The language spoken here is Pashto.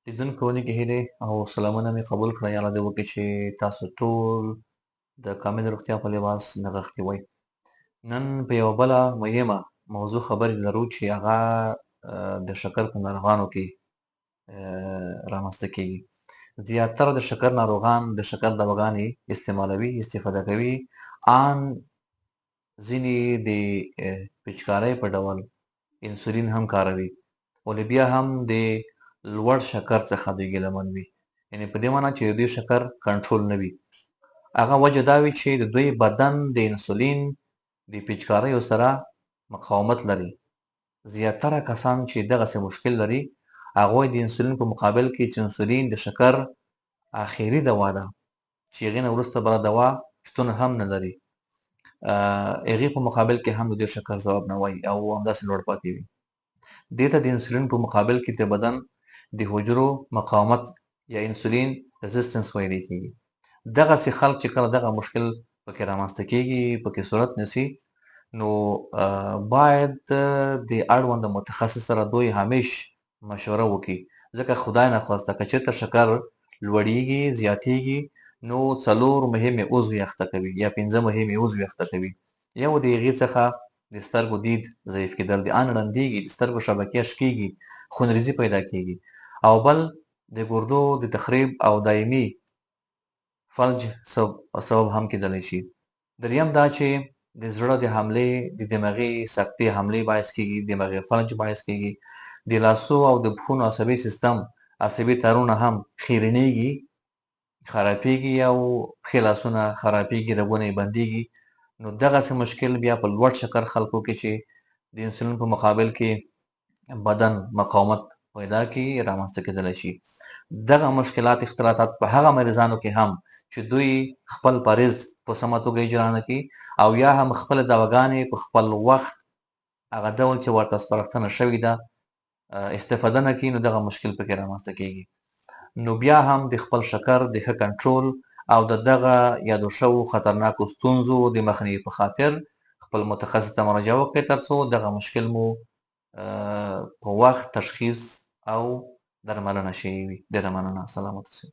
لیدونکو نیکې هیلې او سلامونه مې قبول کړئ. الله دې وکړي چې تاسو ټول د کامل روغتیا په لباس نغښتي وئ. نن په یوه بله مهمه موضوع خبرې لرو چې هغه د شکر په ناروغانو کې رامنځته کیږي. زیاتره د شکر ناروغان د شکر دواګانې استعمالوي، استفاده کوي، آن ځینې د پیچکارۍ په ډول انسولین هم کاروي، ولې بیا هم د لوړ شکر څخه دوی ګیله من وي، یعنې په دې معنی چې د دوی شکر کنټرول نه وي. هغه وجه دا وي چې د دوی بدن د انسولین د پیچکاریو سره مقاومت لري. زیاتره کسان چې دغسې مشکل لري، هغوی د انسولین په مقابل کې، چې انسولین د شکر آخري دوا ده چې هغې نه وروسته بله دوا شتون هم نه لري، هغې په مقابل کې هم د دوی شکر ځواب نه وایي او همداسې لوړ پاتې وي. دې ته د انسولین په مقابل کې د بدن د حجرو مقاومت یا انسولین resistance ویل کېږي. دغسې خلک چې کله دغه مشکل پکې رامنځته کېږي، پکې صورت نیسي، نو باید د اړوند متخصص سره دوی همیش مشوره وکړي، ځکه خدای نخواسته که چېرته شکر لوړیږي، زیاتیږي، نو څلور مهمې عضوې اخته کوي یا پنځه مهمې عضوې اخته کوي. یو د هغې څخه د سترګو دید ضعیف کېدل دي، ان ړندېږي، د سترګو شبکیه شکېږي، خونریزي پیدا کېږي، او بل د ګردو د تخریب او دایمي فلج سبب هم کېدلی شي. دریم دا چې د زړه د حملې، د دماغي سکتې حملې باعث کېږي، دماغي فلج باعث کېږي. د لاسو او د پښونو عصبي سیستم، عصبي تارونه هم خیرنېږي، خرابېږي، او پښې لاسونه خرابېږي، رګونه یې بندېږي. نو دغسې مشکل بیا په لوړ شکر خلکو کې چې د انسولین په مقابل کې بدن مقاومت پیدا کړي، رامنځته کېدلی شي. دغه مشکلات، اختلاطات په هغه مریضانو کې هم چې دوی خپل پرهیز په سمه توګه اجرا نه کړي او یا هم خپل دواګانې په خپل وخت هغه ډول چې ورته سپارښتنه شوې ده استفاده نه کړي، نو دغه مشکل پکې رامنځته کېږي. نو بیا هم د خپل شکر د ښه کنټرول او د دغه یادو شوو خطرناکو ستونزو د مخنیوي په خاطر خپل متخصص ته مراجعه وکړئ، ترڅو دغه مشکل مو په وخت تشخیص او درملنه شوي وي. ډېره مننه، سلامت اوسئ.